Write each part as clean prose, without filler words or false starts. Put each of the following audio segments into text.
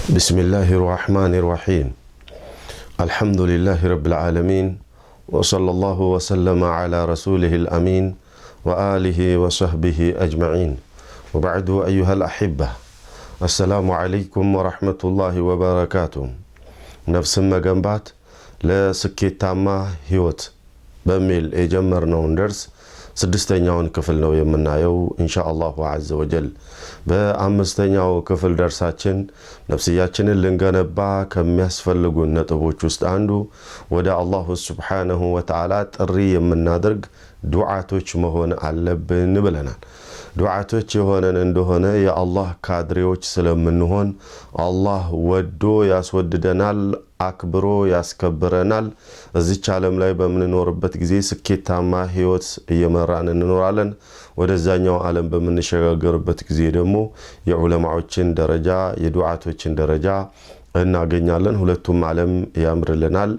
بسم الله الرحمن الرحيم، الحمد لله رب العالمين، وصلى الله وسلم على رسوله الأمين وآله وصحبه أجمعين، وبعد. أيها الأحبة، السلام عليكم ورحمة الله وبركاته። ነፍስን መገንባት ለስኬታማ ህይወት በሚል የጀመርነውን ደርስ ስድስተኛውን ክፍል ነው የምናየው إن شاء الله عز وجل። በአምስተኛው ክፍል ደርሳችን ነፍስያችንን ልንገነባ ከሚያስፈልጉን ነጥቦች ውስጥ አንዱ ወደ الله سبحانه وتعالى ጥሪ የምናደርግ ዱዓቶች መሆን አለብን ብለናል። ዱዓቶች የሆነን እንደሆነ የአላህ ካድሬዎች ስለምንሆን አላህ ወዶ ያስወድደናል፣ አክብሮ ያስከብረናል። እዚች ዓለም ላይ በምንኖርበት ጊዜ ስኬታማ ህይወት እየመራን እንኖራለን። ወደዛኛው ዓለም በምንሸጋገርበት ጊዜ ደግሞ የዑለማዎችን ደረጃ፣ የዱዓቶችን ደረጃ እናገኛለን። ሁለቱም ዓለም ያምርልናል፣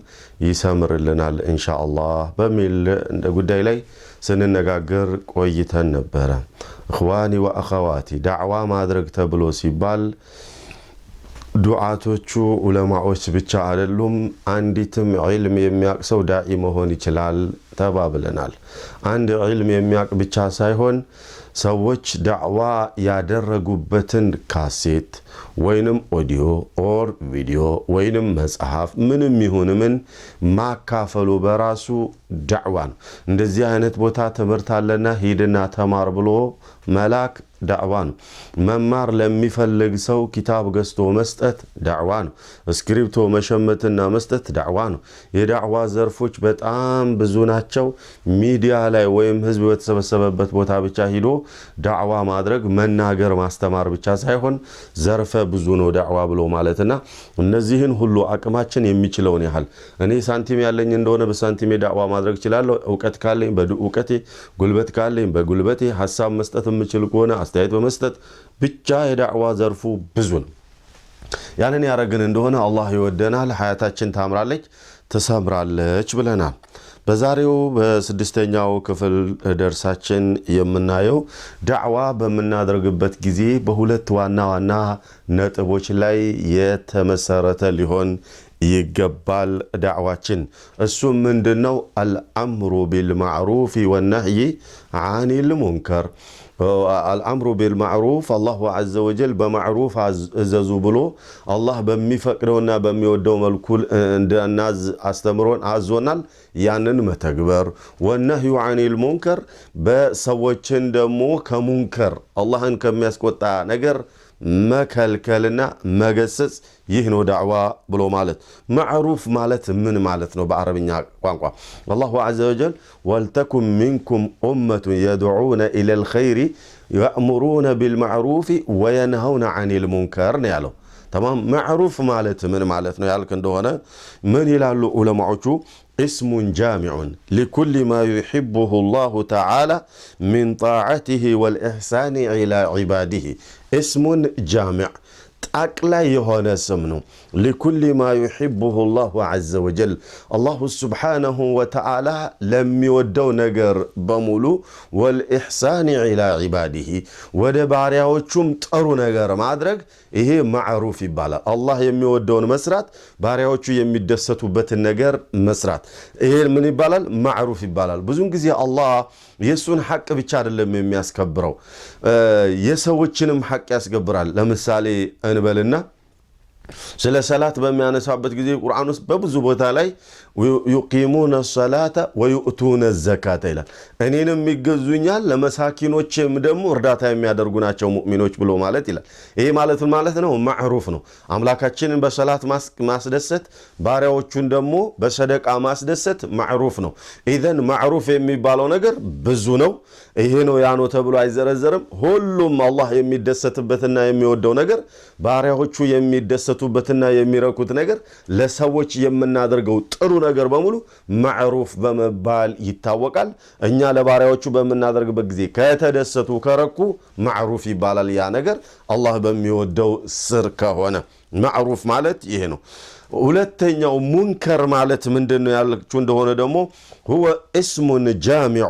ይሰምርልናል إن شاء الله በሚል ጉዳይ ላይ ስንነጋገር ቆይተን ነበረ። إخواني وأخواتي፣ ዳዕዋ ማድረግ ተብሎ ሲባል ዱዓቶቹ ዑለማዎች ብቻ አይደሉም። አንዲትም ዒልም የሚያቅ ሰው ዳኢ መሆን ይችላል ተባብለናል። አንድ ዒልም የሚያቅ ብቻ ሳይሆን ሰዎች ዳዕዋ ያደረጉበትን ካሴት ወይንም audio or video ወይንም መጽሐፍ ምንም ይሁን ምን ማካፈሉ በራሱ ዳዕዋ ነው። እንደዚህ አይነት ቦታ ትምህርት አለና ሂድና ተማር ብሎ መላክ ዳዕዋ ነው። መማር ለሚፈልግ ሰው ኪታብ ገዝቶ መስጠት ዳዕዋ ነው። እስክሪብቶ መሸመትና መስጠት ዳዕዋ ነው። የዳዕዋ ዘርፎች በጣም ብዙ ናቸው። ሚዲያ ላይ ወይም ህዝብ በተሰበሰበበት ቦታ ብቻ ሂዶ ዳዕዋ ማድረግ፣ መናገር፣ ማስተማር ብቻ ሳይሆን ዘርፈ ብዙ ነው ዳዕዋ ብሎ ማለትና እነዚህን ሁሉ አቅማችን የሚችለውን ያህል፣ እኔ ሳንቲም ያለኝ እንደሆነ በሳንቲሜ ዳዕዋ ማድረግ እችላለሁ። እውቀት ካለኝ በእውቀቴ፣ ጉልበት ካለኝ በጉልበቴ፣ ሀሳብ መስጠት የምችል ከሆነ አስተያየት በመስጠት፣ ብቻ የዳዕዋ ዘርፉ ብዙ ነው። ያንን ያደረግን እንደሆነ አላህ ይወደናል፣ ሀያታችን ታምራለች፣ ትሰምራለች ብለናል። በዛሬው በስድስተኛው ክፍል ደርሳችን የምናየው ዳዕዋ በምናደርግበት ጊዜ በሁለት ዋና ዋና ነጥቦች ላይ የተመሰረተ ሊሆን ይገባል ዳዕዋችን። እሱም ምንድን ነው? الأمر بالمعروف والنهي عن المنكر። الأمر بالمعروف፣ الله عز وجل በማዕሩፍ እዘዙ ብሎ አላህ በሚፈቅደውና በሚወደው መልኩ እንድናዝ አስተምሮን አዞናል። ያንን መተግበር፣ والنهي عن المنكر፣ በሰዎችን ደግሞ ከሙንከር፣ አላህን ከሚያስቆጣ ነገር መከልከልና መገሰጽ፣ ይህ ነው ዳዕዋ ብሎ ማለት። ማዕሩፍ ማለት ምን ማለት ነው? በአረብኛ ቋንቋ الله عز وجل ولتكن منكم أمة يدعون إلى الخير يأمرون بالمعروف وينهون عن المنكر ነው ያለው። تمام፣ ማዕሩፍ ማለት ምን ማለት ነው ያልክ እንደሆነ ምን ይላሉ ዑለማዎቹ? اسم جامع لكل ما يحبه الله تعالى من طاعته والإحسان إلى عباده። اسم جامع ጠቅላይ የሆነ ስም ነው። لكل ما يحبه الله عز وجل፣ الله سبحانه وتعالى ለሚወደው ነገር በሙሉ፣ والإحسان إلى عباده፣ ወደ ባሪያዎቹም ጥሩ ነገር ማድረግ፣ ይሄ ማዕሩፍ ይባላል። አላህ የሚወደውን መስራት፣ ባሪያዎቹ የሚደሰቱበትን ነገር መስራት፣ ይሄ ምን ይባላል? ማዕሩፍ ይባላል። ብዙን ጊዜ አላህ የእሱን ሐቅ ብቻ አይደለም የሚያስከብረው፣ የሰዎችንም ሐቅ ያስከብራል። ለምሳሌ እንበልና ስለ ሰላት በሚያነሳበት ጊዜ ቁርአን ውስጥ በብዙ ቦታ ላይ يقيمون الصلاة ويؤتون الزكاة ይላል። እኔንም ይገዙኛል፣ ለመሳኪኖችም ደግሞ እርዳታ የሚያደርጉ ናቸው ሙእሚኖች ብሎ ማለት ይላል። ይሄ ማለት ምን ማለት ነው? ማዕሩፍ ነው። አምላካችንን በሰላት ማስደሰት፣ ባሪያዎቹን ደግሞ በሰደቃ ማስደሰት ማዕሩፍ ነው። إذن ማዕሩፍ የሚባለው ነገር ብዙ ነው። ይሄ ነው ያ ነው ተብሎ አይዘረዘርም። ሁሉም አላህ የሚደሰትበትና የሚወደው ነገር፣ ባሪያዎቹ የሚደሰቱበትና የሚረኩት ነገር፣ ለሰዎች የምናደርገው ጥሩ ነገር በሙሉ ማዕሩፍ በመባል ይታወቃል። እኛ ለባሪያዎቹ በምናደርግበት ጊዜ ከተደሰቱ፣ ከረኩ ማዕሩፍ ይባላል። ያ ነገር አላህ በሚወደው ስር ከሆነ ማዕሩፍ ማለት ይሄ ነው። ሁለተኛው ሙንከር ማለት ምንድን ነው ያለችው እንደሆነ ደግሞ هو اسم جامع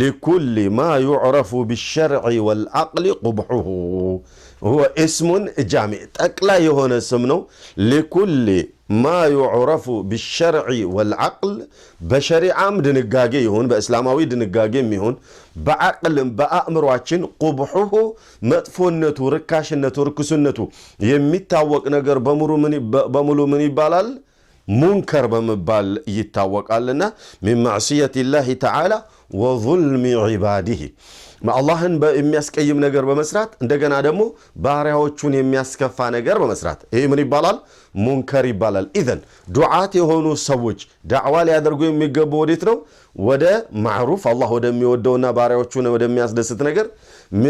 لكل ما يعرف بالشرع والعقل قبحه። هو اسم جامع ጠቅላይ የሆነ ስም ነው። لكل ما يعرف بالشرع والعقل በሸሪዓም ድንጋጌ ይሁን፣ በእስላማዊ ድንጋጌም ይሁን፣ በዓቅልም በአእምሯችን قبحه መጥፎነቱ፣ ርካሽነቱ፣ ርኩስነቱ የሚታወቅ ነገር በሙሉ ምን ይባላል? ሙንከር በመባል ይታወቃልና من معصية الله تعالى وظلم عباده አላህን የሚያስቀይም ነገር በመስራት፣ እንደገና ደግሞ ባሪያዎቹን የሚያስከፋ ነገር በመስራት፣ ይህ ምን ይባላል? ሙንከር ይባላል። إذن ዱዓት የሆኑ ሰዎች ዳዕዋ ሊያደርጉ የሚገቡ ወዴት ነው? ወደ ማዕሩፍ፣ አላህ ወደሚወደውና ባሪያዎቹን ወደሚያስደስት ነገር።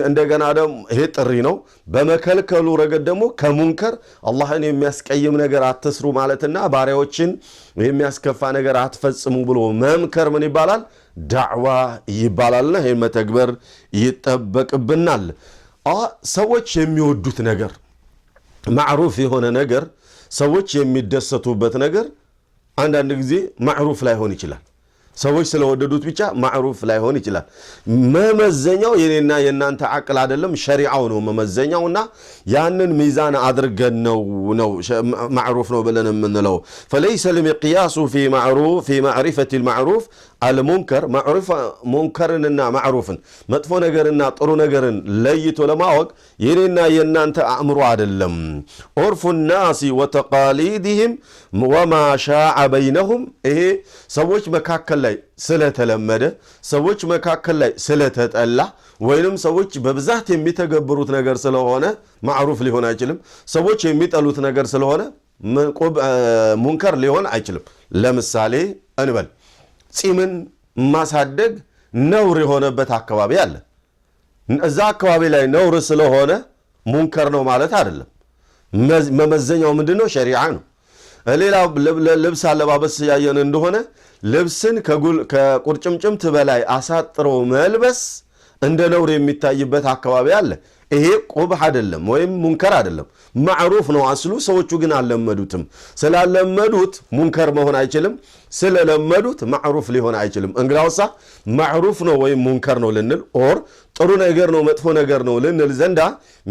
እንደገና ደግሞ ይሄ ጥሪ ነው። በመከልከሉ ረገድ ደግሞ ከሙንከር፣ አላህን የሚያስቀይም ነገር አትስሩ ማለትና ባሪያዎችን የሚያስከፋ ነገር አትፈጽሙ ብሎ መምከር ምን ይባላል? ዳዕዋ ይባላልና ይህን መተግበር ይጠበቅብናል። ሰዎች የሚወዱት ነገር፣ ማዕሩፍ የሆነ ነገር፣ ሰዎች የሚደሰቱበት ነገር አንዳንድ ጊዜ ማዕሩፍ ላይሆን ይችላል። ሰዎች ስለወደዱት ብቻ ማዕሩፍ ላይሆን ይችላል። መመዘኛው የኔና የእናንተ አቅል አይደለም፣ ሸሪዓው ነው መመዘኛውና ያንን ሚዛን አድርገን ነው ማዕሩፍ ነው ብለን የምንለው። فليس المقياس في معرفة المعروف المنكر ሙንከርንና ማዕሩፍን፣ መጥፎ ነገርና ጥሩ ነገርን ለይቶ ለማወቅ የኔና የእናንተ አእምሮ አይደለም። عرف الناس وتقاليدهم وما شاع بينهم ይሄ ሰዎች መካከል ላይ ስለተለመደ፣ ሰዎች መካከል ላይ ስለተጠላ ወይንም ሰዎች በብዛት የሚተገብሩት ነገር ስለሆነ ማዕሩፍ ሊሆን አይችልም። ሰዎች የሚጠሉት ነገር ስለሆነ ሙንከር ሊሆን አይችልም። ለምሳሌ እንበል ፂምን ማሳደግ ነውር የሆነበት አካባቢ አለ። እዛ አካባቢ ላይ ነውር ስለሆነ ሙንከር ነው ማለት አይደለም። መመዘኛው ምንድን ነው? ሸሪዓ ነው። ሌላ ልብስ አለባበስ ያየን እንደሆነ ልብስን ከቁርጭምጭምት በላይ አሳጥሮ መልበስ እንደ ነውር የሚታይበት አካባቢ አለ። ይሄ ቁብሕ አይደለም ወይም ሙንከር አይደለም፣ ማዕሩፍ ነው አስሉ። ሰዎቹ ግን አልለመዱትም። ስላለመዱት ሙንከር መሆን አይችልም። ስለለመዱት ማዕሩፍ ሊሆን አይችልም። እንግዲያውሳ ማዕሩፍ ነው ወይም ሙንከር ነው ልንል or ጥሩ ነገር ነው፣ መጥፎ ነገር ነው ልንል ዘንዳ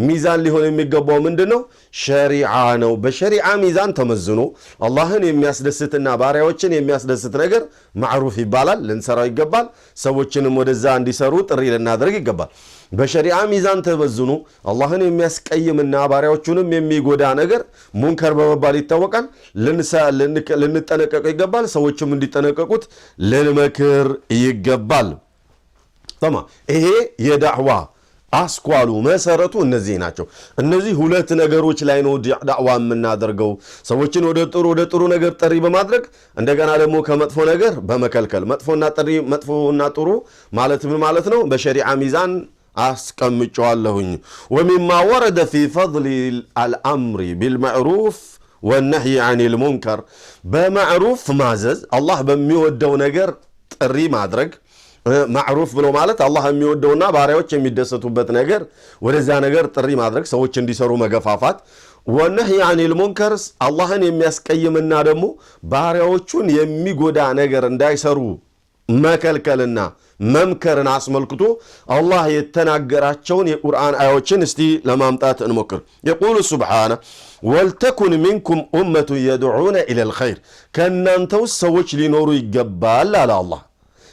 ሚዛን ሊሆን የሚገባው ምንድን ነው? ሸሪዓ ነው። በሸሪዓ ሚዛን ተመዝኖ አላህን የሚያስደስትና ባሪያዎችን የሚያስደስት ነገር ማዕሩፍ ይባላል፣ ልንሰራው ይገባል። ሰዎችንም ወደዛ እንዲሰሩ ጥሪ ልናደርግ ይገባል። በሸሪዓ ሚዛን ተመዝኖ አላህን የሚያስቀይምና ባሪያዎቹንም የሚጎዳ ነገር ሙንከር በመባል ይታወቃል። ልንጠነቀቀው ይገባል። ሰዎችም እንዲጠነቀቁት ልንመክር ይገባል። ተማ ይሄ የዳዕዋ አስኳሉ መሰረቱ እነዚህ ናቸው። እነዚህ ሁለት ነገሮች ላይ ነው ዳዕዋ የምናደርገው። ሰዎችን ወደ ጥሩ ነገር ጥሪ በማድረግ፣ እንደገና ደግሞ ከመጥፎ ነገር በመከልከል። መጥፎና ጥሪ፣ መጥፎና ጥሩ ማለት ምን ማለት ነው? በሸሪዓ ሚዛን አስቀምጨዋለሁኝ። ومما ورد في فضل الأمر بالمعروف والنهي عن المنكر በማዕሩፍ ማዘዝ፣ አላህ በሚወደው ነገር ጥሪ ማድረግ። ማዕሩፍ ብሎ ማለት አላህ የሚወደውና ባሪያዎች የሚደሰቱበት ነገር፣ ወደዚያ ነገር ጥሪ ማድረግ፣ ሰዎች እንዲሰሩ መገፋፋት። والنهي عن المنكر አላህን የሚያስቀይምና ደግሞ ባሪያዎቹን የሚጎዳ ነገር እንዳይሰሩ መከልከልና መምከርን አስመልክቶ አላህ የተናገራቸውን የቁርአን አያዎችን እስቲ ለማምጣት እንሞክር። يقول سبحانه ولتكن منكم أمة يدعون إلى الخير ከእናንተ ውስጥ ሰዎች ሊኖሩ ይገባል አለ አላህ።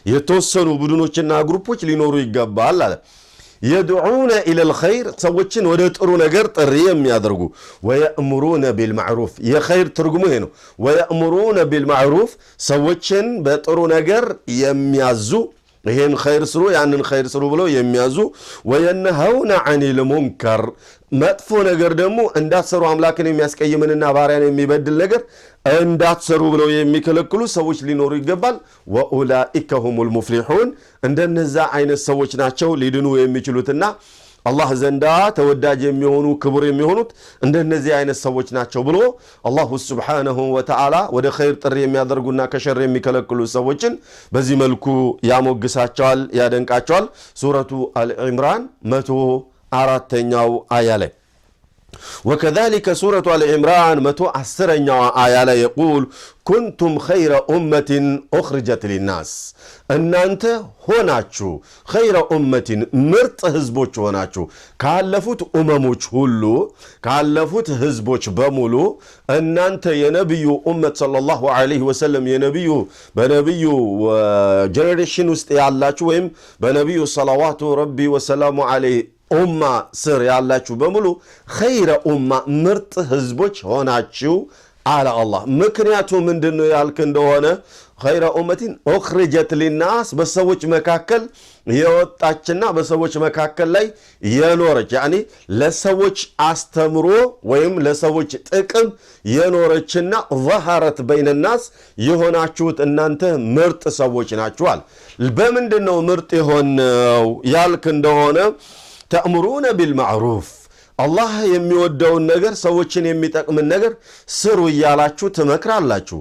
የተወሰኑ ቡድኖችና ግሩፖች ሊኖሩ ይገባል አለ። يدعون إلى الخير ሰዎችን ወደ ጥሩ ነገር ጥሪ የሚያደርጉ፣ ويأمرون بالمعروف የኸይር ትርጉሙ ይሄ ነው። ويأمرون بالمعروف ሰዎችን በጥሩ ነገር የሚያዙ፣ ይሄን ኸይር ስሩ፣ ያንን ኸይር ስሩ ብለው የሚያዙ፣ وينهون عن المنكر መጥፎ ነገር ደግሞ እንዳትሰሩ፣ አምላክን የሚያስቀይምንና ባሪያን የሚበድል ነገር እንዳትሰሩ ብለው የሚከለክሉ ሰዎች ሊኖሩ ይገባል። وأولئك هم المفلحون እንደነዛ አይነት ሰዎች ናቸው ሊድኑ የሚችሉትና አላህ ዘንዳ ተወዳጅ የሚሆኑ፣ ክቡር የሚሆኑት እንደነዚህ አይነት ሰዎች ናቸው ብሎ አላሁ سبحانه وتعالى ወደ ኸይር ጥሪ የሚያደርጉና ከሸር የሚከለክሉ ሰዎችን በዚህ መልኩ ያሞግሳቸዋል፣ ያደንቃቸዋል። ሱረቱ አልዕምራን 104ኛው አያ ላይ። وكذلك ሱረቱ አልዕምራን 110ኛዋ አያ ላይ يقول كنتم خير أمة أخرجت للناس፣ እናንተ ሆናችሁ خير أمة ምርጥ ህዝቦች ሆናችሁ፣ ካለፉት ኡመሞች ሁሉ፣ ካለፉት ህዝቦች በሙሉ እናንተ የነቢዩ ኡመት صلى الله عليه وسلم፣ የነቢዩ በነቢዩ generation ውስጥ ያላችሁ ወይም በነቢዩ صلوات ربي وسلامه عليه ኡማ ስር ያላችሁ በሙሉ خير أمة ምርጥ ህዝቦች ሆናችሁ አለ አላህ። ምክንያቱ ምንድን ነው ያልክ እንደሆነ خير أمة أخرجت للناس በሰዎች መካከል የወጣችና በሰዎች መካከል ላይ የኖረች፣ يعني ለሰዎች አስተምሮ ወይም ለሰዎች ጥቅም የኖረችና ظهرت بين الناس የሆናችሁት እናንተ ምርጥ ሰዎች ናችኋል። በምንድን ነው ምርጥ የሆነው ያልክ እንደሆነ تأمرون بالمعروف አላህ የሚወደውን ነገር፣ ሰዎችን የሚጠቅምን ነገር ስሩ እያላችሁ ትመክራላችሁ።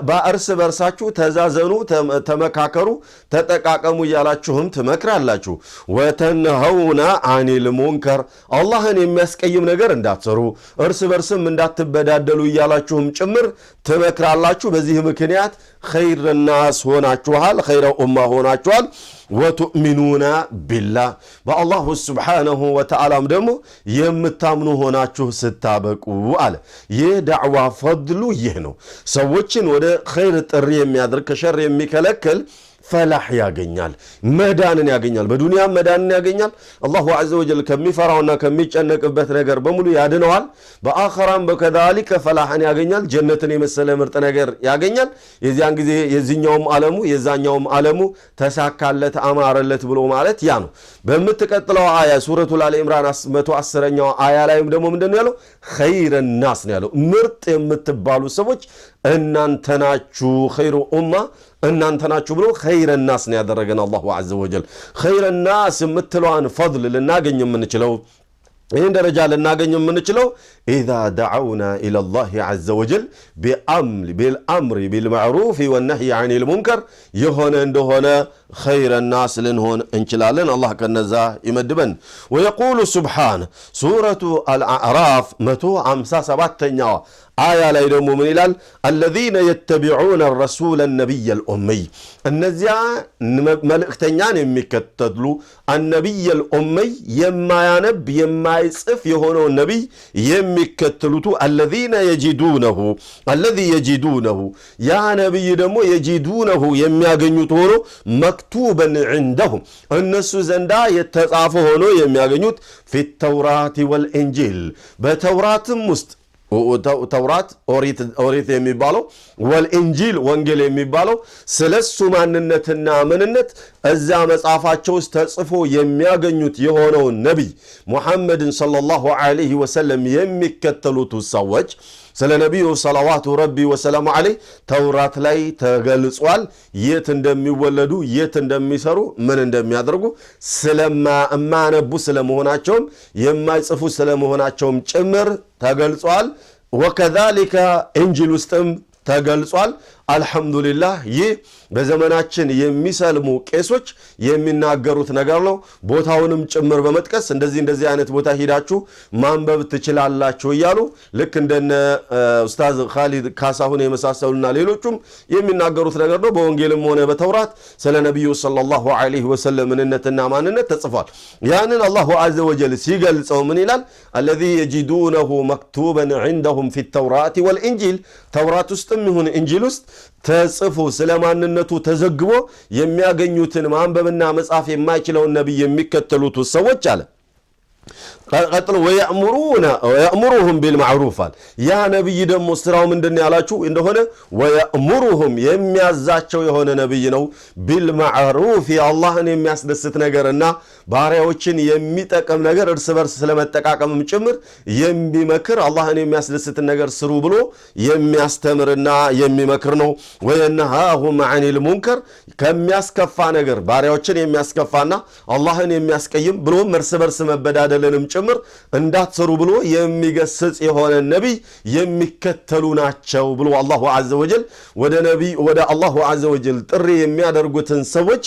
በእርስ በርሳችሁ ተዛዘኑ፣ ተመካከሩ፣ ተጠቃቀሙ እያላችሁም ትመክራላችሁ። وتنهون عن المنكر አላህን የሚያስቀይም ነገር እንዳትሰሩ፣ እርስ በርስም እንዳትበዳደሉ እያላችሁም ጭምር ትመክራላችሁ። በዚህ ምክንያት خير الناس ሆናችኋል፣ خير أمة ሆናችኋል። وتؤمنون بالله በአላሁ سبحانه وتعالى ም ደግሞ የምታምኑ ሆናችሁ ስታበቁ አለ። ይህ ዳዕዋ ፈድሉ ይህ ነው። ሰዎችን ወደ ኸይር ጥሪ የሚያደርግ፣ ከሸር የሚከለክል ፈላህ ያገኛል፣ መዳንን ያገኛል። በዱንያም መዳንን ያገኛል። الله عز وجل ከሚፈራውና ከሚጨነቅበት ነገር በሙሉ ያድነዋል። በአኸራም በከዛሊከ ፈላህን ያገኛል። ጀነትን የመሰለ ምርጥ ነገር ያገኛል። የዚያን ጊዜ የዚኛውም ዓለሙ የዛኛውም ዓለሙ ተሳካለት፣ አማረለት ብሎ ማለት ያ ነው። በምትቀጥለው አያ ሱረቱል አል ኢምራን 110ኛው አያ ላይም ደግሞ ምንድን ነው ያለው? خير الناس ነው ያለው። ምርጥ የምትባሉ ሰዎች እናንተ ናችሁ፣ خير أمة እናንተ ናችሁ ብሎ خير الناس ነው ያደረገን الله عز وجل። خير الناس የምትለዋን ፈድል ልናገኝ የምንችለው፣ ይህን ደረጃ ልናገኝ የምንችለው إذا دعونا إلى الله عز وجل بالأمر بالمعروف والنهي عن المنكر የሆነ እንደሆነ خير الناس ልንሆን እንችላለን። አላህ ከነዛ ይመድበን። ويقول سبحانه ሱረቱ አልአዕራፍ 157ኛዋ አያ ላይ ደግሞ ምን ይላል? الذين يتبعون الرسول النبي الأمي እነዚያ መልእክተኛን የሚከተሉ፣ النبي الأمي የማያነብ የማይጽፍ የሆነውን ነቢይ የሚከተሉቱ፣ الذين يجدونه الذي يجدونه ያ ነቢይ ደግሞ يجدونه የሚያገኙት ሆኖ مكتوبا عندهم እነሱ ዘንዳ የተጻፈ ሆኖ የሚያገኙት في التوراة والإنجيل በተውራትም ውስጥ፣ ተውራት ኦሪት የሚባለው፣ والإنجيل ወንጌል የሚባለው፣ ስለሱ ማንነትና ምንነት እዛ መጽሐፋቸው ውስጥ ተጽፎ የሚያገኙት የሆነውን ነቢይ ሙሐመድን صلى الله عليه وسلم የሚከተሉት ሰዎች ስለ ነቢዩ صلوات ربي وسلامه عليه ተውራት ላይ ተገልጿል። የት እንደሚወለዱ፣ የት እንደሚሰሩ፣ ምን እንደሚያደርጉ፣ ስለማያነቡ ስለመሆናቸውም የማይጽፉ ስለመሆናቸውም ጭምር ተገልጿል። وكذلك ኢንጂል ውስጥም ተገልጿል። الحمد لله ይህ በዘመናችን የሚሰልሙ ቄሶች የሚናገሩት ነገር ነው። ቦታውንም ጭምር በመጥቀስ እንደዚህ እንደዚህ አይነት ቦታ ሂዳችሁ ማንበብ ትችላላችሁ እያሉ ልክ እንደነ ኡስታዝ ካሊድ ካሳሁን የመሳሰሉና ሌሎቹም የሚናገሩት ነገር ነው። በወንጌልም ሆነ በተውራት ስለ ነቢዩ صلى الله عليه وسلم ምንነትና ማንነት ተጽፏል። ያንን الله عز وجل ሲገልጸው ምን ይላል? الذي يجدونه مكتوبا عندهم في التوراة والإنجيل ተውራት ውስጥም ይሁን ኢንጂል ውስጥ ተጽፎ ስለ ማንነቱ ተዘግቦ የሚያገኙትን ማንበብና መጻፍ የማይችለውን ነቢይ የሚከተሉት ሰዎች አለ። ቀጥሎ ويأمرهم بالمعروف አለ። ያ ነቢይ ደግሞ ስራው ምንድን ያላችሁ እንደሆነ ويأمرهم የሚያዛቸው የሆነ ነቢይ ነው። بالمعروف አላህን የሚያስደስት ነገርና ባሪያዎችን የሚጠቅም ነገር፣ እርስ በርስ ስለመጠቃቀምም ጭምር የሚመክር፣ አላህን የሚያስደስትን ነገር ስሩ ብሎ የሚያስተምርና የሚመክር ነው። وينهاهم عن المنكر ከሚያስከፋ ነገር፣ ባሪያዎችን የሚያስከፋና አላህን የሚያስቀይም ብሎም እርስ በርስ መበዳደልንም ጭምር እንዳትሰሩ ብሎ የሚገስጽ የሆነ ነቢይ የሚከተሉ ናቸው ብሎ الله عز وجل ወደ ነቢይ ወደ الله عز وجل ጥሪ የሚያደርጉትን ሰዎች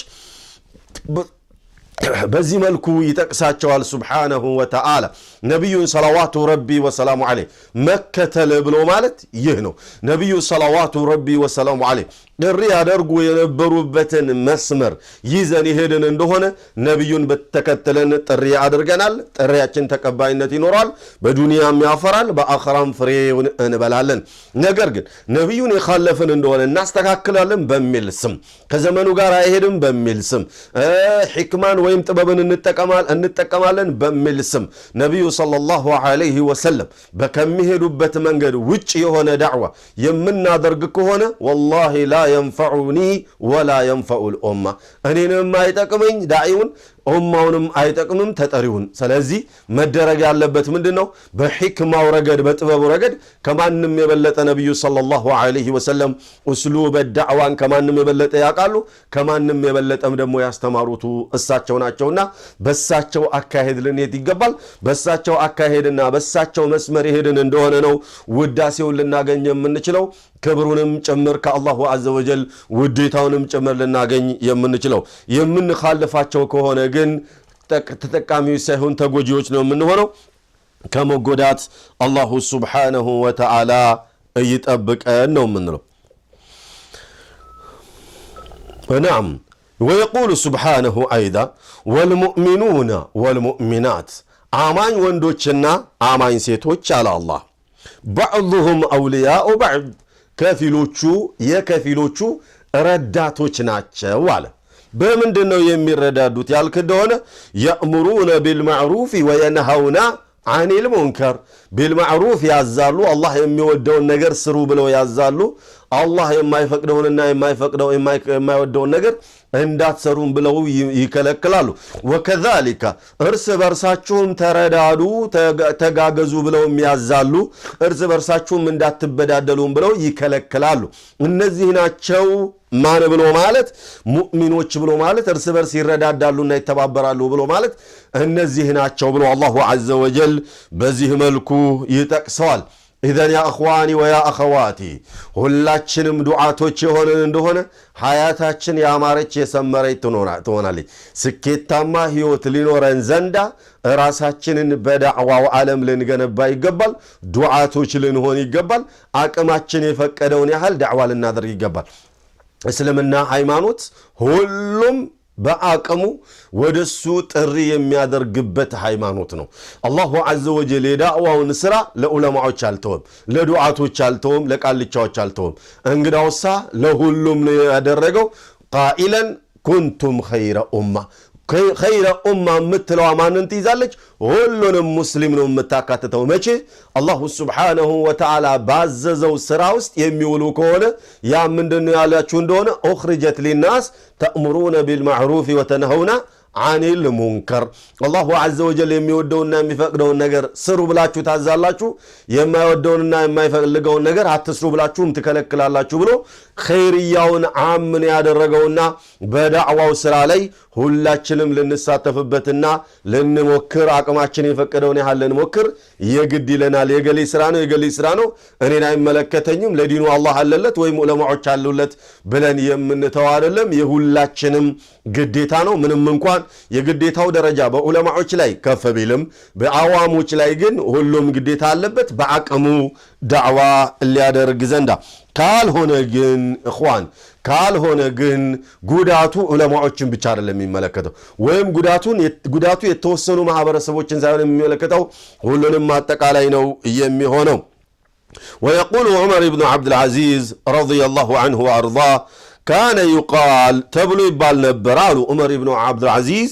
በዚህ መልኩ ይጠቅሳቸዋል سبحانه وتعالى። ነቢዩን صلوات ربي وسلامه عليه መከተል ብሎ ማለት ይህ ነው። ነቢዩ صلوات ربي وسلامه عليه ጥሪ ያደርጉ የነበሩበትን መስመር ይዘን የሄድን እንደሆነ ነቢዩን በተከተለን ጥሪ አድርገናል። ጥሪያችን ተቀባይነት ይኖረዋል። በዱንያም ያፈራል፣ በአኸራም ፍሬውን እንበላለን። ነገር ግን ነቢዩን የካለፍን እንደሆነ እናስተካክላለን በሚል ስም፣ ከዘመኑ ጋር አይሄድም በሚል ስም፣ ሕክማን ወይም ጥበብን እንጠቀማለን በሚል ስም ነቢዩ صلى الله عليه وسلم ከሚሄዱበት መንገድ ውጭ የሆነ ዳዕዋ የምናደርግ ከሆነ والله لا ينفعني ولا ينفع الأمة፣ እኔንም አይጠቅመኝ ዳዒውን፣ ኡማውንም አይጠቅምም ተጠሪውን። ስለዚህ መደረግ ያለበት ምንድን ነው? በሕክማው ረገድ በጥበቡ ረገድ ከማንም የበለጠ ነቢዩ صلى الله عليه وسلم أسلوب ዳዕዋን ከማንም የበለጠ ያውቃሉ። ከማንም የበለጠም ደግሞ ያስተማሩቱ እሳቸው ናቸውና በሳቸው አካሄድ ልንሄድ ይገባል። በሳቸው አካሄድና በሳቸው መስመር የሄድን እንደሆነ ነው ውዳሴውን ልናገኝ የምንችለው፣ ክብሩንም ጭምር ከ الله عز وجل ውዴታውንም ጭምር ልናገኝ የምንችለው። የምንካልፋቸው ከሆነ ግን ተጠቃሚዎች ሳይሆን ተጎጂዎች ነው የምንሆነው። ከመጎዳት الله سبحانه وتعالى ይጠብቀን ነው የምንለው። نعم، ويقول سبحانه أيضا والمؤمنون والمؤمنات፣ አማኝ ወንዶችና አማኝ ሴቶች አለ አላህ፣ بعضهم أولياء بعض፣ ከፊሎቹ የከፊሎቹ ረዳቶች ናቸው አለ። በምንድን ነው የሚረዳዱት ያልክ እንደሆነ يأمرون بالمعروف وينهون عن المنكر። بالمعروف ያዛሉ፣ አላህ የሚወደውን ነገር ስሩ ብለው ያዛሉ። አላህ የማይፈቅደውንና የማይፈቅደው የማይወደውን ነገር እንዳትሰሩም ብለው ይከለክላሉ። وكذلك እርስ በርሳችሁም ተረዳዱ፣ ተጋገዙ ብለውም ያዛሉ። እርስ በርሳችሁም እንዳትበዳደሉም ብለው ይከለክላሉ። እነዚህ ናቸው ማን ብሎ ማለት፣ ሙእሚኖች ብሎ ማለት፣ እርስ በርስ ይረዳዳሉና ይተባበራሉ ብሎ ማለት እነዚህ ናቸው ብሎ الله عز وجل በዚህ መልኩ ይጠቅሰዋል። إذن يا إخواني ويا أخواتي፣ ሁላችንም ዱዓቶች የሆንን እንደሆነ ሀያታችን ያማረች የሰመረች ትሆናለች። ስኬታማ ህይወት ሊኖረን ዘንዳ ራሳችንን በዳዕዋው ዓለም ልንገነባ ይገባል። ዱዓቶች ልንሆን ይገባል። አቅማችን የፈቀደውን ያህል ዳዕዋ ልናደርግ ይገባል። እስልምና ሃይማኖት ሁሉም በአቅሙ ወደሱ ጥሪ የሚያደርግበት ሃይማኖት ነው። الله عز وجل የዳዕዋውን ስራ ለዑለማዎች አልተወም፣ ለዱዓቶች አልተወም፣ ለቃልቻዎች አልተወም። እንግዳውሳ ለሁሉም ነው ያደረገው። قائلا كنتم خير أمة። خير أمة የምትለዋ ማንን ትይዛለች? ሁሉንም ሙስሊም ነው የምታካትተው። መቼ? الله سبحانه وتعالى ባዘዘው ስራ ውስጥ የሚውሉ ከሆነ። ያ ምንድን ያላችሁ እንደሆነ أخرجت للناس تأمرون بالمعروف وتنهون عن المنكر። الله عز وجل የሚወደውና የሚፈቅደውን ነገር ስሩ ብላችሁ ታዛላችሁ፣ የማይወደውንና የማይፈልገውን ነገር አትስሩ ብላችሁም ትከለክላላችሁ ብሎ ኸይርያውን አምን ያደረገውና በዳዕዋው ስራ ላይ ሁላችንም ልንሳተፍበትና ልንሞክር፣ አቅማችን የፈቀደውን ያህል ልንሞክር የግድ ይለናል። የገሌ ስራ ነው፣ የገሌ ስራ ነው፣ እኔን አይመለከተኝም፣ ለዲኑ አላህ አለለት ወይም ዑለማዎች አሉለት ብለን የምንተው አይደለም። የሁላችንም ግዴታ ነው። ምንም እንኳን የግዴታው ደረጃ በዑለማዎች ላይ ከፍ ቢልም በአዋሞች ላይ ግን ሁሉም ግዴታ አለበት በአቅሙ ዳዕዋ ሊያደርግ ዘንዳ። ካልሆነ ግን إخوان፣ ካልሆነ ግን ጉዳቱ ዑለማዎችን ብቻ አይደለም የሚመለከተው ወይም ጉዳቱ የተወሰኑ ማህበረሰቦችን ሳይሆን የሚመለከተው ሁሉንም አጠቃላይ ነው የሚሆነው። ويقول عمر بن عبد العزيز رضي الله عنه وأرضاه كان يقال፣ ተብሎ ይባል ነበር አሉ ዑመር ብኑ ዓብድልዓዚዝ።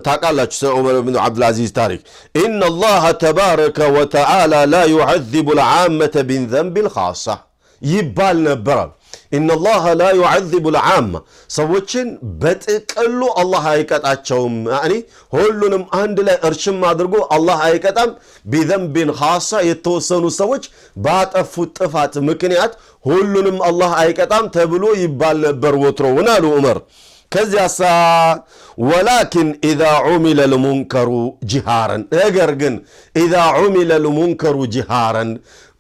ታውቃላችሁ ስለ ዑመር ብኑ ዓብድልዓዚዝ ታሪክ። إن الله تبارك وتعالى لا يعذب العامة بذنب الخاصة ይባል ነበር አሉ። إن الله لا يعذب العامة፣ ሰዎችን በጥቅሉ አላህ አይቀጣቸውም። يعني ሁሉንም አንድ ላይ እርሽም አድርጎ አላህ አይቀጣም። بذنب الخاصة፣ የተወሰኑ ሰዎች ባጠፉት ጥፋት ምክንያት ሁሉንም አላህ አይቀጣም ተብሎ ይባል ነበር ወትሮውን አሉ ዑመር። ከዚያሳ ولكن إذا عمل المنكر جهارا፣ ነገር ግን إذا عمل المنكر جهارا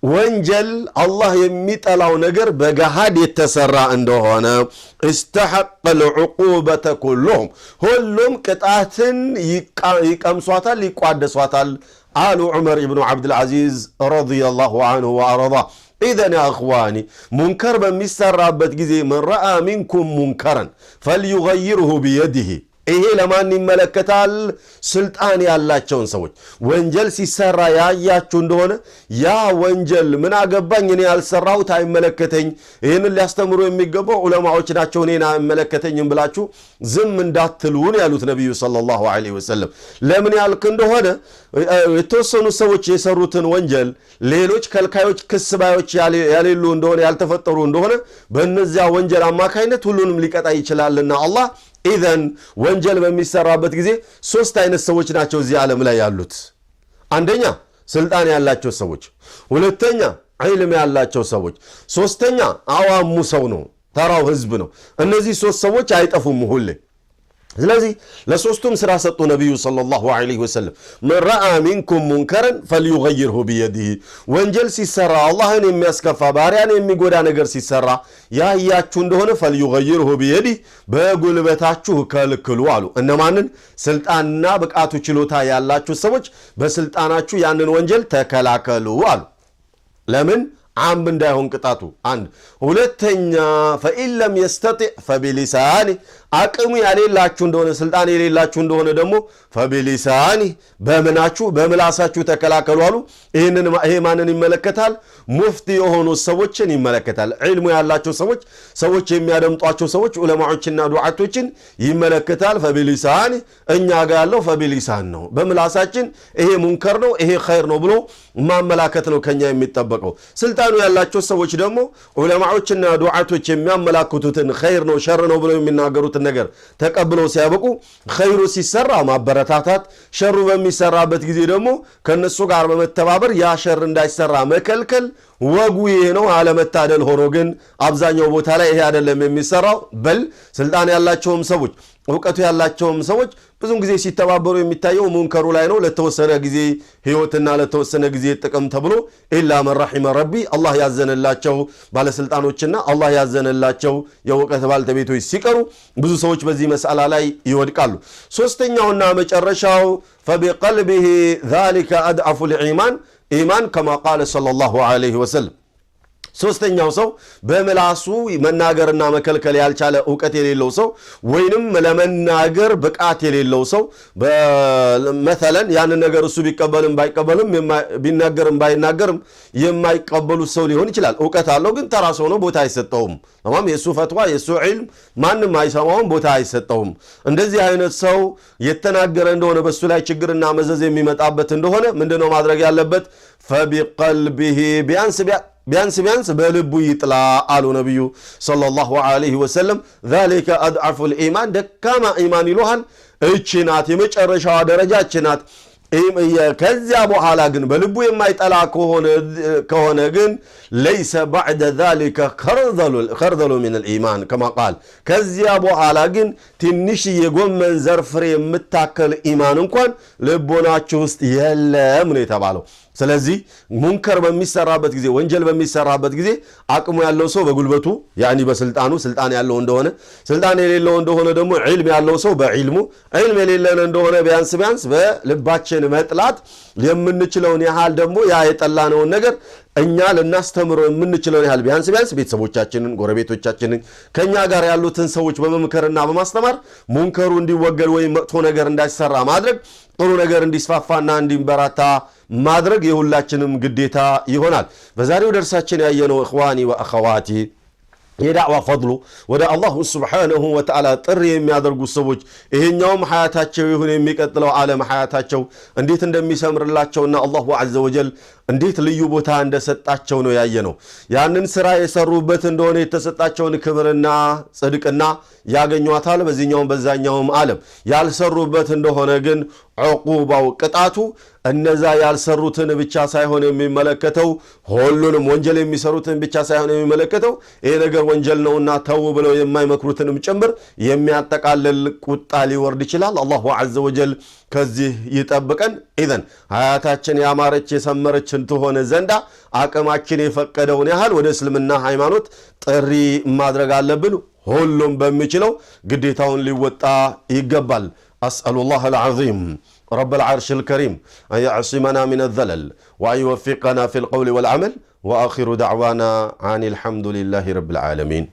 ወንጀል አላህ የሚጠላው ነገር በገሃድ የተሰራ እንደሆነ استحق العقوبة كلهم ሁሉም ቅጣትን ይቀምሷታል፣ ይቋደሷታል አሉ ዑመር ኢብኑ ዓብድልዓዚዝ رضي الله عنه وأرضاه። إذن يا إخواني ሙንከር በሚሰራበት ጊዜ من رأى منكم منكرا فليغيره بيده። ይሄ ለማን ይመለከታል? ስልጣን ያላቸውን ሰዎች። ወንጀል ሲሰራ ያያችሁ እንደሆነ ያ ወንጀል ምን አገባኝ እኔ ያልሰራሁት አይመለከተኝ፣ ይህንን ሊያስተምሩ የሚገባው ዑለማዎች ናቸው፣ እኔን አይመለከተኝም ብላችሁ ዝም እንዳትሉን ያሉት ነቢዩ صلى الله عليه وسلم። ለምን ያልክ እንደሆነ የተወሰኑ ሰዎች የሰሩትን ወንጀል ሌሎች ከልካዮች ክስ ባዮች ያሌሉ እንደሆነ፣ ያልተፈጠሩ እንደሆነ በእነዚያ ወንጀል አማካይነት ሁሉንም ሊቀጣ ይችላልና አላህ። إذن ወንጀል በሚሰራበት ጊዜ ሶስት አይነት ሰዎች ናቸው እዚህ ዓለም ላይ ያሉት። አንደኛ ስልጣን ያላቸው ሰዎች፣ ሁለተኛ ዒልም ያላቸው ሰዎች፣ ሶስተኛ አዋሙ ሰው ነው፣ ተራው ህዝብ ነው። እነዚህ ሶስት ሰዎች አይጠፉም ሁሌ። ስለዚህ ለሶስቱም ስራ ሰጡ ነቢዩ صلى الله عليه وسلم። من رأى منكم منكرا فليغيره بيده። ወንጀል ሲሰራ፣ አላህን የሚያስከፋ ባሪያን የሚጎዳ ነገር ሲሰራ ያያችሁ እንደሆነ فليغيره بيده፣ በጉልበታችሁ ከልክሉ አሉ። እነማንን? ስልጣንና ብቃቱ ችሎታ ያላችሁ ሰዎች በስልጣናችሁ ያንን ወንጀል ተከላከሉ አሉ። ለምን? عام እንዳይሆን ቅጣቱ። አንድ። ሁለተኛ فإن لم يستطع فبلسانه። አቅሙ ያሌላችሁ እንደሆነ፣ ስልጣን የሌላችሁ እንደሆነ ደግሞ فبلسانه፣ በምናችሁ በምላሳችሁ ተከላከሉ አሉ። ይህንን ይሄ ማንን ይመለከታል? ሙፍቲ የሆኑ ሰዎችን ይመለከታል። ዒልሙ ያላቸው ሰዎች፣ ሰዎች የሚያደምጧቸው ሰዎች፣ ዑለማዎችና ዱዓቶችን ይመለከታል። فبلسانه እኛ ጋር ያለው فبلسان ነው። በምላሳችን ይሄ ሙንከር ነው፣ ይሄ ኸይር ነው ብሎ ማመላከት ነው ከኛ የሚጠበቀው። ስልጣኑ ያላቸው ሰዎች ደግሞ ዑለማዎችና ዱዓቶች የሚያመላክቱትን ኸይር ነው ሸር ነው ብለው የሚናገሩትን ነገር ተቀብለው ሲያበቁ ኸይሩ ሲሰራ ማበረታታት፣ ሸሩ በሚሰራበት ጊዜ ደግሞ ከነሱ ጋር በመተባበር ያ ሸር እንዳይሰራ መከልከል ወጉ ይሄ ነው። አለመታደል ሆኖ ግን አብዛኛው ቦታ ላይ ይሄ አይደለም የሚሰራው። በል ስልጣን ያላቸውም ሰዎች እውቀቱ ያላቸውም ሰዎች ብዙን ጊዜ ሲተባበሩ የሚታየው ሙንከሩ ላይ ነው። ለተወሰነ ጊዜ ህይወትና ለተወሰነ ጊዜ ጥቅም ተብሎ إلا من رحم ربي፣ አላህ ያዘነላቸው ባለስልጣኖችና አላህ ያዘነላቸው የእውቀት ባልተቤቶች ሲቀሩ ብዙ ሰዎች በዚህ መስአላ ላይ ይወድቃሉ። ሶስተኛውና መጨረሻው فبقلبه ذلك أضعف الإيمان ኢማን كما قال صلى الله عليه وسلم። ሶስተኛው ሰው በምላሱ መናገርና መከልከል ያልቻለ እውቀት የሌለው ሰው ወይንም ለመናገር ብቃት የሌለው ሰው፣ مثلا ያንን ነገር እሱ ቢቀበልም ባይቀበልም፣ ቢናገርም ባይናገርም የማይቀበሉት ሰው ሊሆን ይችላል። እውቀት አለው ግን ተራ ሰው ነው፣ ቦታ አይሰጠውም። تمام፣ የእሱ ፈትዋ የእሱ ዒልም ማንም አይሰማውም፣ ቦታ አይሰጠውም። እንደዚህ አይነት ሰው የተናገረ እንደሆነ በሱ ላይ ችግርና መዘዝ የሚመጣበት እንደሆነ ምንድነው ማድረግ ያለበት? فبقلبه፣ ቢያንስ ቢያንስ ቢያንስ በልቡ ይጥላ አሉ ነቢዩ صلى الله عليه وسلم። ذلك أضعف الإيمان፣ ደካማ ኢማን ይሉሃል። እቺ ናት የመጨረሻዋ ደረጃ፣ እቺ ናት። ከዚያ በኋላ ግን በልቡ የማይጠላ ከሆነ ግን ليس بعد ذلك خردل من الإيمان كما قال። ከዚያ በኋላ ግን ትንሽ የጎመን ዘር ፍሬ የምታከል ኢማን እንኳን ልቦናችሁ ውስጥ የለም ነው የተባለው። ስለዚህ ሙንከር በሚሰራበት ጊዜ፣ ወንጀል በሚሰራበት ጊዜ አቅሙ ያለው ሰው በጉልበቱ يعني በስልጣኑ፣ ስልጣን ያለው እንደሆነ፣ ስልጣን የሌለው እንደሆነ ደግሞ ዒልም ያለው ሰው በዒልሙ፣ ዒልም የሌለን እንደሆነ ቢያንስ ቢያንስ በልባችን መጥላት የምንችለውን ያህል ደግሞ ያ የጠላነውን ነገር እኛ ልናስተምረው የምንችለውን ያህል ቢያንስ ቢያንስ ቤተሰቦቻችንን፣ ጎረቤቶቻችንን፣ ከኛ ጋር ያሉትን ሰዎች በመምከርና በማስተማር ሙንከሩ እንዲወገድ ወይም መጥፎ ነገር እንዳይሰራ ማድረግ፣ ጥሩ ነገር እንዲስፋፋና እንዲበራታ ማድረግ የሁላችንም ግዴታ ይሆናል። በዛሬው ደርሳችን ያየነው إخواني وأخواتي የዳዕዋ ፈድሉ፣ ወደ الله سبحانه وتعالى ጥሪ የሚያደርጉ ሰዎች ይሄኛውም ሐያታቸው ይሁን የሚቀጥለው ዓለም ሐያታቸው እንዴት እንደሚሰምርላቸውና الله عز وجل እንዴት ልዩ ቦታ እንደሰጣቸው ነው ያየነው። ያንን ስራ የሰሩበት እንደሆነ የተሰጣቸውን ክብርና ጽድቅና ያገኟታል በዚህኛውም በዛኛውም ዓለም። ያልሰሩበት እንደሆነ ግን ዕቁባው ቅጣቱ እነዛ ያልሰሩትን ብቻ ሳይሆን የሚመለከተው፣ ሁሉንም ወንጀል የሚሰሩትን ብቻ ሳይሆን የሚመለከተው፣ ይሄ ነገር ወንጀል ነውና ተው ብለው የማይመክሩትንም ጭምር የሚያጠቃልል ቁጣ ሊወርድ ይችላል። الله عز وجل ከዚህ ይጠብቀን። إذن ሀያታችን ያማረች የሰመረች ሙስሊም ትሆን ዘንዳ አቅማችን የፈቀደውን ያህል ወደ እስልምና ሃይማኖት ጥሪ ማድረግ አለብን። ሁሉም በሚችለው ግዴታውን ሊወጣ ይገባል። أسأل الله العظيم رب العرش الكريم أن يعصمنا من الزلل وأن يوفقنا في القول والعمل، وآخر دعوانا أن الحمد لله رب العالمين.